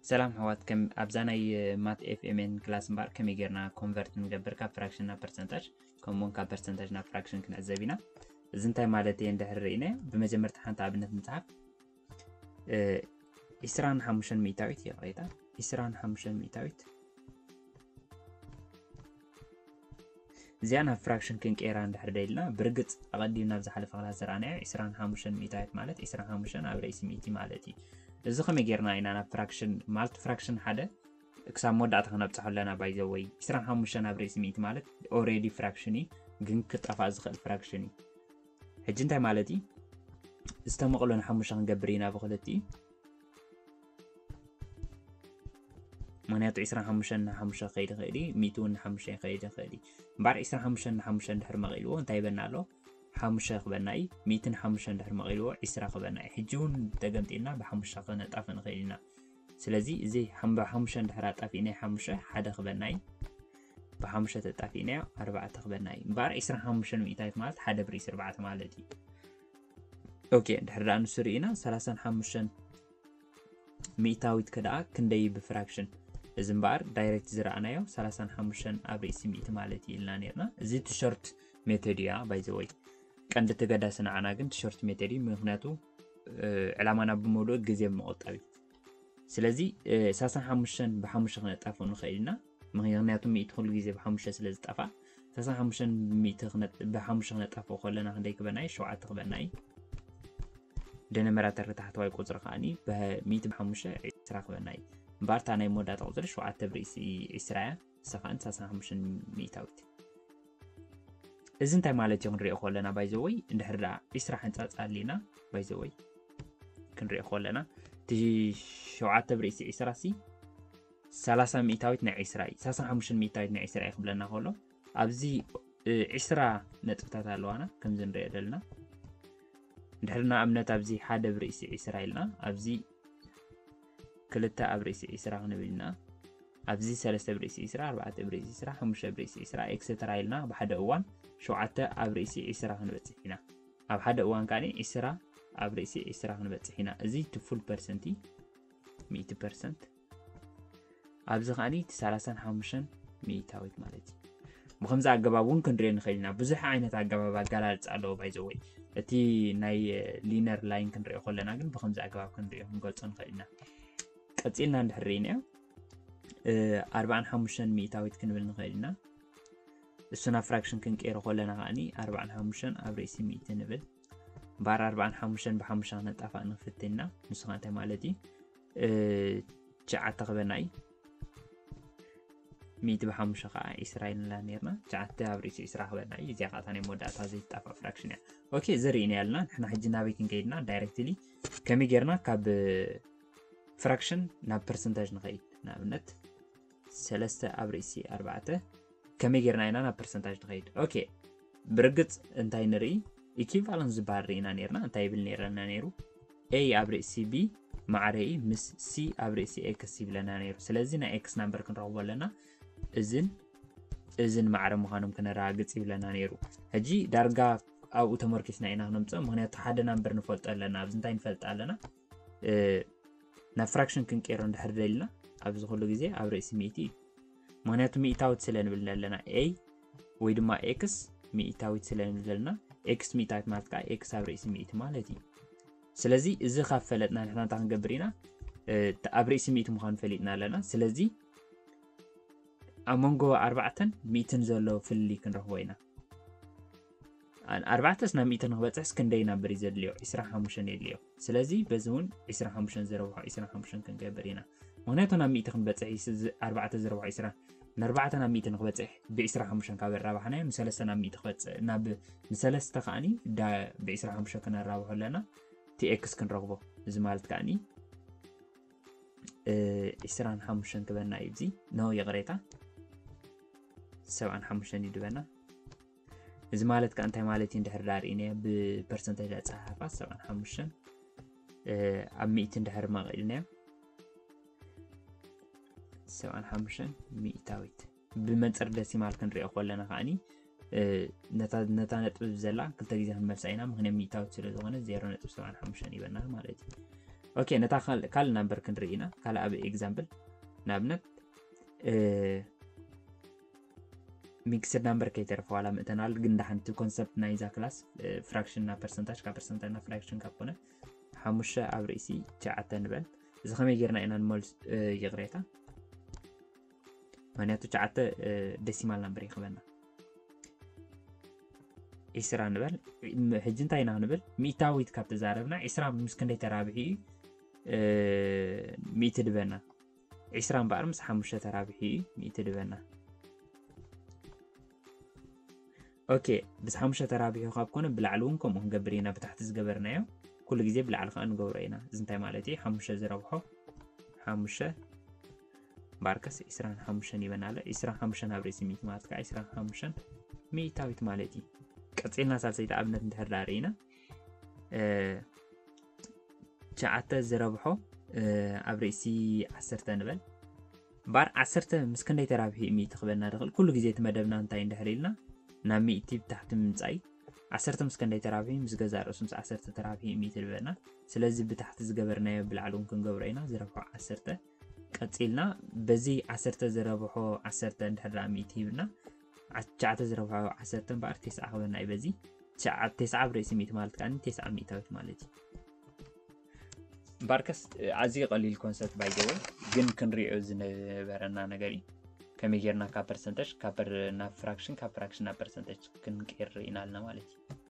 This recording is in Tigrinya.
ሰላም ኣሕዋት፣ ከም ኣብዛ ናይ ማት ኤፍ ኤም ኤን ክላስ እምበኣር ከመይ ጌርና ኮንቨርት ንገብር ካብ ፍራክሽን ናብ ፐርሰንታጅ፣ ከምኡ እውን ካብ ፐርሰንታጅ ናብ ፍራክሽን ክንዕዘብ ኢና። እዚ እንታይ ማለት እየ እንድሕር ርኢና፣ ብመጀመርታ ሓንቲ ኣብነት ንጽሓፍ። ዒስራን ሓሙሽተን ሚእታዊት፣ ይቕሬታ፣ ዒስራን ሓሙሽተን ሚእታዊት። እዚኣ ናብ ፍራክሽን ክንቀይራ እንድሕር ደልና፣ ብርግጽ ኣቐዲምና ኣብ ዝሓለፈ ክላስ ዝረኣናዮ ዒስራን ሓሙሽተን ሚእታዊት ማለት ዒስራን ሓሙሽተን ኣብ ርእሲ ሚእቲ ማለት እዩ። እዚ ከመይ ጌርና ኢና ናብ ፍራክሽን፣ ማለት ፍራክሽን ሓደ ክሳብ መወዳእታ ክነብጽሖ ኣለና። ባይዘወይ ዒስራን ሓሙሽተን ኣብ ርእሲ ሚእቲ ማለት ኦሬዲ ፍራክሽን እዩ፣ ግን ክጠፋእ ዝኽእል ፍራክሽን እዩ። ሕጂ እንታይ ማለት እዩ? ዝተመቕሎ ንሓሙሽተ ክንገብር ኢና ብክልቲኡ። ምክንያቱ ዒስራን ሓሙሽተን ንሓሙሽተ ክኸይድ ይኽእል እዩ፣ ሚእቲ እውን ንሓሙሽተ ክኸይድ ይኽእል እዩ። እምበኣር ዒስራን ሓሙሽተን ንሓሙሽተ እንድሕር መቒልዎ እንታይ ይበና ኣሎ? ሓሙሽተ ክበና እዩ። ሚእቲ ንሓሙሽተ እንድሕር መቒልዎ ዒስራ ክበና እዩ። ሕጂ እውን ተገምጢልና ብሓሙሽተ ክነጣፍ ንኽእል ኢና። ስለዚ እዚ ሓም-፣ ብሓሙሽተ እንድሕር ኣጣፊእና ሓሙሽተ ሓደ ክበና እዩ። ብሓሙሽተ ተጣፊእናዮ ኣርባዕተ ክበና እዩ። እምበኣር ዒስራን ሓሙሽተን ሚእታዊት ማለት ሓደ ብርእሲ ኣርባዕተ ማለት እዩ። ኦኬ፣ እንድሕር ደኣ ንሱ ርኢና ሰላሳን ሓሙሽተን ሚእታዊት ከደኣ ክንደይ ብፍራክሽን? እዚ እምበኣር ዳይሬክት ዝረኣናዮ ሰላሳን ሓሙሽተን ኣብ ርእሲ ሚእቲ ማለት እዩ ኢልና ነርና። እዚ እቲ ሾርት ሜቶድ እያ ባይዘወይ። ቀንዲ ተገዳሲ ንዓና ግን እቲ ሾርት ሜቶድ እዩ፣ ምክንያቱ እ፣ ዕላማና ብምሉእ ግዜ ምቑጣብ እዩ። ስለዚ እ፣ ሰላሳን ሓሙሽተን ብሓሙሽተ ክነጣፍኦ ንኽእል ኢና፣ ምክንያቱ ሚእቲ ኩሉ ግዜ ብሓሙሽተ ስለ ዝጠፋእ፣ ሰላሳን ሓሙሽተን ሚእቲ ክነ-፣ ብሓሙሽተ ክነጣፍኦ ከለና ክንደይ ክበና እዩ? ሸውዓተ ክበና እዩ። ደነመራተር ታሕተዋይ ቁፅሪ ከዓኒ ብሚእቲ ብሓሙሽተ ዒስራ ክበና እዩ። እምበኣር እታ ናይ መወዳእታ ቁፅሪ ሸውዓተ ብርእሲ ዒስራ እያ። ንሳ ከዓኒ ሰላሳን ሓሙሽተን ሚእታዊት። እዚ እንታይ ማለት እዩ ክንሪኦ ከለና፣ ባይዘወይ እንድሕር ደኣ ዒስራ ሕንጻጽ ኣሊና፣ ባይዘወይ ክንሪኦ ከለና፣ እቲ ሸውዓተ ብርእሲ ዒስራ ሲ ሰላሳ ሚእታዊት ናይ ዒስራ እዩ፣ ሰላሳን ሓሙሽተን ሚእታዊት ናይ ዒስራ እዩ ክብለና ከሎ፣ ኣብዚ እ፣ ዒስራ ነጥብታት ኣለዋና፣ ከምዚ ንሪኦ ዘለና። እንድሕር ንኣብነት ኣብዚ ሓደ ብርእሲ ዒስራ ኢልና፣ ኣብዚ ክልተ ኣብ ርእሲ ዒስራ ክንብል ኢና፣ ኣብዚ ሰለስተ ብርእሲ ዒስራ፣ ኣርባዕተ ብርእሲ ዒስራ፣ ሓሙሽተ ብርእሲ ዒስራ፣ ኤክሰተራ ኢልና ብሓደ እዋን ሸውዓተ ኣብ ርእሲ ዒስራ ክንበጽሕ ኢና። ኣብ ሓደ እዋን ከኣ ዒስራ ኣብ ርእሲ ዒስራ ክንበጽሕ ኢና። እዚ እቲ ፉል ፐርሰንት እዩ፣ ሚእቲ ፐርሰንት። ኣብዚ ከኣ እቲ ሰላሳን ሓሙሽተን ሚእታዊት ማለት እዩ። ብኸምዚ ኣገባብ እውን ክንሪኦ ንኽእል ኢና። ብዙሕ ዓይነት ኣገባብ ኣገላልጻ ኣለዎ ባይዘወይ። እቲ ናይ ሊነር ላይን ክንሪኦ ከለና ግን ብኸምዚ ኣገባብ ክንሪኦ ክንገልጾ ንኽእል ኢና። ቀጺልና እንድሕር ርኢናዮ፣ እ፣ ኣርባዓን ሓሙሽተን ሚእታዊት ክንብል ንኽእል ኢና። እሱ ናብ ፍራክሽን ክንቀይሮ ከለና ከኣኒ ኣርባዓን ሓሙሽተን ኣብ ርእሲ ሚእቲ ንብል። እምበኣር ኣርባዓን ሓሙሽተን ብሓሙሽተ ክነጣፋእ ንፍትን ኢና። ንሱ ከኣ እንታይ ማለት እዩ? እ፣ ትሽዓተ ክበና እዩ። ሚእቲ ብሓሙሽተ ከኣ ዒስራ ኢልና ነርና። ትሽዓተ ኣብ ርእሲ ዒስራ ክበና እዩ። እዚኣ ከኣ እታ ናይ መወዳእታ ዘይትጣፋእ ፍራክሽን እያ። ኦኬ፣ እዚ ርኢና ያልና። ንሕና ሕጂ ናበይ ክንከይድና? ዳይሬክትሊ ከመይ ጌርና ካብ ፍራክሽን ናብ ፐርሰንታጅ ንኸይድ? ንኣብነት ሰለስተ ኣብ ርእሲ ኣርባዕተ ከመይ ጌርና ኢና ናብ ፐርሰንታጅ ንኸይድ? ኦኬ፣ ብርግጽ እንታይ ንርኢ? ኢኩቫለንስ ዝበሃል ርኢና ነርና። እንታይ ይብል ነርና ነይሩ? ኤ ኣብ ርእሲ ቢ ማዕረ ኢ ምስ ሲ ኣብ ርእሲ ኤክስ ይብለና ነይሩ። ስለዚ ናይ ኤክስ ናምበር ክንረኽቦ ኣለና። እዝን እዝን ማዕረ ምዃኖም ክነረጋግጽ ይብለና ነይሩ። ሕጂ ዳርጋ ኣብኡ ተመርኪስና ኢና ክነምጽኦ፣ ምኽንያቱ ሓደ ናምበር ንፈልጦ ኣለና። ኣብዚ እንታይ ንፈልጥ ኣለና? እ፣ ናብ ፍራክሽን ክንቀይሮ እንድሕር ደሊና፣ ኣብዚ ኩሉ ግዜ ኣብ ርእሲ ሚእቲ እዩ። ምኽንያቱ ሚእታዊት ስለ ንብል ዘለና፣ ኤ ወይ ድማ ኤክስ ሚእታዊት ስለ ንብል ዘለና፣ ኤክስ ሚእታዊት ማለት ከዓ ኤክስ ኣብ ርእሲ ሚእቲ ማለት እዩ። ስለዚ እዚ ካብ ፈለጥና ንሕና እንታይ ክንገብር ኢና? እ፣ ኣብ ርእሲ ሚእቲ ምዃኑ ፈሊጥና ኣለና። ስለዚ ኣብ መንጎ ኣርባዕተን ሚእትን ዘሎ ፍልልይ ክንረኽቦ ኢና። ኣን-፣ ኣርባዕተስ ናብ ሚእቲ ንክበፅሕስ ክንደይ ናምበር እዩ ዘድልዮ? ዒስራን ሓሙሽተን የድልዮ። ስለዚ በዚ እውን ዒስራን ሓሙሽተን ዝረብሖ ዒስራን ሓሙሽተን ክንገብር ኢና። ምኽንያቱ ናብ ሚእቲ ክንበፅሕ እዩ፣ እዚ ኣርባዕተ ዝረብሖ ዒስራ፣ ንኣርባዕተ ናብ ሚእቲ ንክበፅሕ ብዒስራን ሓሙሽተን ካብ ኣራባሕናዮ፣ ንሰለስተ ናብ ሚእቲ ክበፅሕ፣ ናብ፣ ንሰለስተ ከዓኒ ዳ-፣ ብዒስራን ሓሙሽተን ክነራብሖ ኣለና፣ እቲ ኤክስ ክንረኽቦ። እዚ ማለት ከዓኒ፣ እ፣ ዒስራን ሓሙሽተን ክበና እዩ፣ እዚ፣ ኖ፣ ይቕሬታ፣ ሰብዓን ሓሙሽተን እዩ ድበና። እዚ ማለት ከኣ እንታይ ማለት እዩ? እንድሕር ደኣ ርኢናዮ ብፐርሰንቴጅ ኣጸሓሕፋ ሰብዓን ሓሙሽተን፣ እ፣ ኣብ ሚእቲ እንድሕር መቒልናዮ ሰብዓን ሓሙሽተን ሚእታዊት። ብመንጽር ደሲማል ክንሪኦ ከለና ከኣኒ ነታ ነጥብ ዘላ ክልተ ግዜ ክንመልሳ ኢና፣ ምክንያት ሚእታዊት ስለ ዝኾነ ዜሮ ነጥቢ ሰብዓን ሓሙሽተን ይበና ማለት እዩ። ኦኬ፣ ነታ ካልእ ናምበር ክንርኢ ኢና። ካልእ ኣብ ኤግዛምፕል ንኣብነት ሚክስድ ናምበር ከይተረፈ ዋላ ምእተናል፣ ግን ደሓንቲ ኮንሰፕት ናይዛ ክላስ ፍራክሽን ናብ ፐርሰንታጅ፣ ካብ ፐርሰንታጅ ናብ ፍራክሽን ካብ ኮነ ሓሙሽተ ኣብ ርእሲ ትሽዓተ ንበል። እዚ ከመይ ጌርና ኢና ንመልስ? ይቕሬታ፣ ምክንያቱ ትሽዓተ ደሲማል ናምበር ይኽበና። ዒስራ ንበል። ሕጂ እንታይ ኢና ክንብል? ሚእታዊት ካብ ተዛረብና ዒስራ ምስ ክንደይ ተራብሒ እዩ ሚእቲ ድበና? ዒስራ እምበኣር ምስ ሓሙሽተ ተራብሒ እዩ ሚእቲ ድበና። ኦኬ፣ ምስ ሓሙሽተ ተራብሒ ካብ ኮነ ብላዕሊ እውን ከምኡ ክንገብር ኢና። ብታሕቲ ዝገበርናዮ ኩሉ ግዜ ብላዕሊ ከዓ ንገብሮ ኢና። እዚ እንታይ ማለት እዩ? ሓሙሽተ ዝረብሖ ሓሙሽተ ባርከስ ዒስራን ሓሙሽተን ይበና ኣሎ። ዒስራን ሓሙሽተን ኣብ ርእሲ ሚእቲ ማለት ከዓ ዒስራን ሓሙሽተን ሚእታዊት ማለት እዩ። ቀፂልና ሳልሰይቲ ኣብነት እንድሕር ዳኣ ርኢና ትሽዓተ ዝረብሖ ኣብ ርእሲ ዓሰርተ ንበል። ባር ዓሰርተ ምስ ክንደይ ተራብሒ ሚእቲ ክበና ድኽእል? ኩሉ ግዜ እቲ መደብና እንታይ እንድሕር ኢልና ናብ ሚእቲ ብታሕቲ ምምፃእ። ዓሰርተ ምስ ክንደይ ተራብሒ? ምስ ገዛእ ርእሱ ምስ ዓሰርተ ተራብሒ ሚእቲ ዝበና። ስለዚ ብታሕቲ ዝገበርናዮ ብላዕሊ እውን ክንገብሮ ኢና። ዝረብሖ ዓሰርተ ቀፂልና በዚ ዓሰርተ ዝረብሖ ዓሰርተ እንድሕር ደኣ ሚእቲ ሂብና ትሽዓተ ዝረብሖ ዓሰርተ እምበኣር ቴስዓ ክበና እዩ። በዚ ቴስዓ ኣብ ርእሲ ሚእቲ ማለት ከዓ ቴስዓ ሚእታዊት ማለት እዩ። ባርከስ ኣዝዩ ቀሊል ኮንሰፕት ባይዘወይ፣ ግን ክንሪኦ ዝነበረና ነገር እዩ። ከመይ ጌርና ካብ ፐርሰንተጅ ናብ ፍራክሽን፣ ካብ ፍራክሽን ናብ ፐርሰንተጅ ክንቀይር ርኢና ኣለና ማለት እዩ።